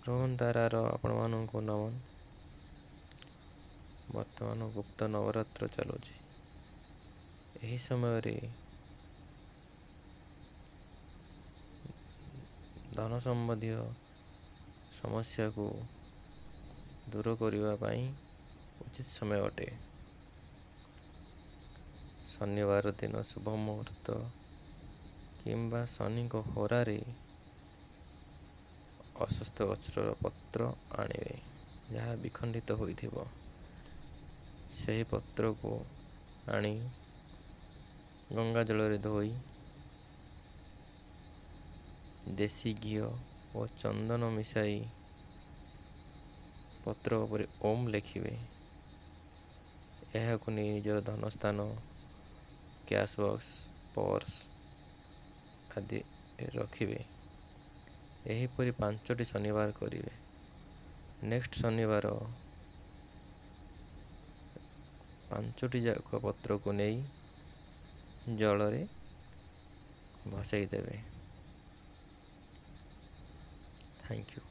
ରୋହନ ତାରାର ଆପଣମାନଙ୍କୁ ନମନ। ବର୍ତ୍ତମାନ ଗୁପ୍ତ ନବରାତ୍ର ଚାଲୁଛି। ଏହି ସମୟରେ ଧନ ସମ୍ବନ୍ଧୀୟ ସମସ୍ୟାକୁ ଦୂର କରିବା ପାଇଁ ଉଚିତ ସମୟ ଅଟେ। ଶନିବାର ଦିନ ଶୁଭ ମୁହୂର୍ତ୍ତ କିମ୍ବା ଶନିଙ୍କ ହୋରାରେ ଅଶ୍ୱତ୍ଥ ଗଛର ପତ୍ର ଆଣିବେ, ଯାହା ବିଖଣ୍ଡିତ ହୋଇଥିବ। ସେହି ପତ୍ରକୁ ଆଣି ଗଙ୍ଗା ଜଳରେ ଧୋଇ ଦେଶୀ ଘିଅ ଓ ଚନ୍ଦନ ମିଶାଇ ପତ୍ର ଉପରେ ଓମ୍ ଲେଖିବେ। ଏହାକୁ ନେଇ ନିଜର ଧନ ସ୍ଥାନ, କ୍ୟାସ୍ ବକ୍ସ, ପର୍ସ ଆଦି ରଖିବେ। ଏହିପରି 5ଟି ଶନିବାର କରିବେ। ନେକ୍ସଟ ଶନିବାର 5ଟି ଯାକ ପତ୍ରକୁ ନେଇ ଜଳରେ ଭସାଇ ଦେବେ। Thank you,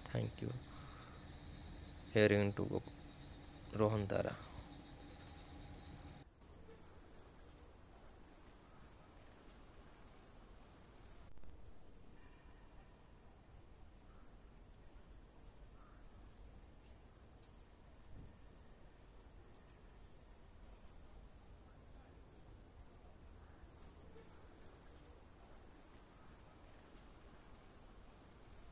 thank you hearing to Rohan Tara.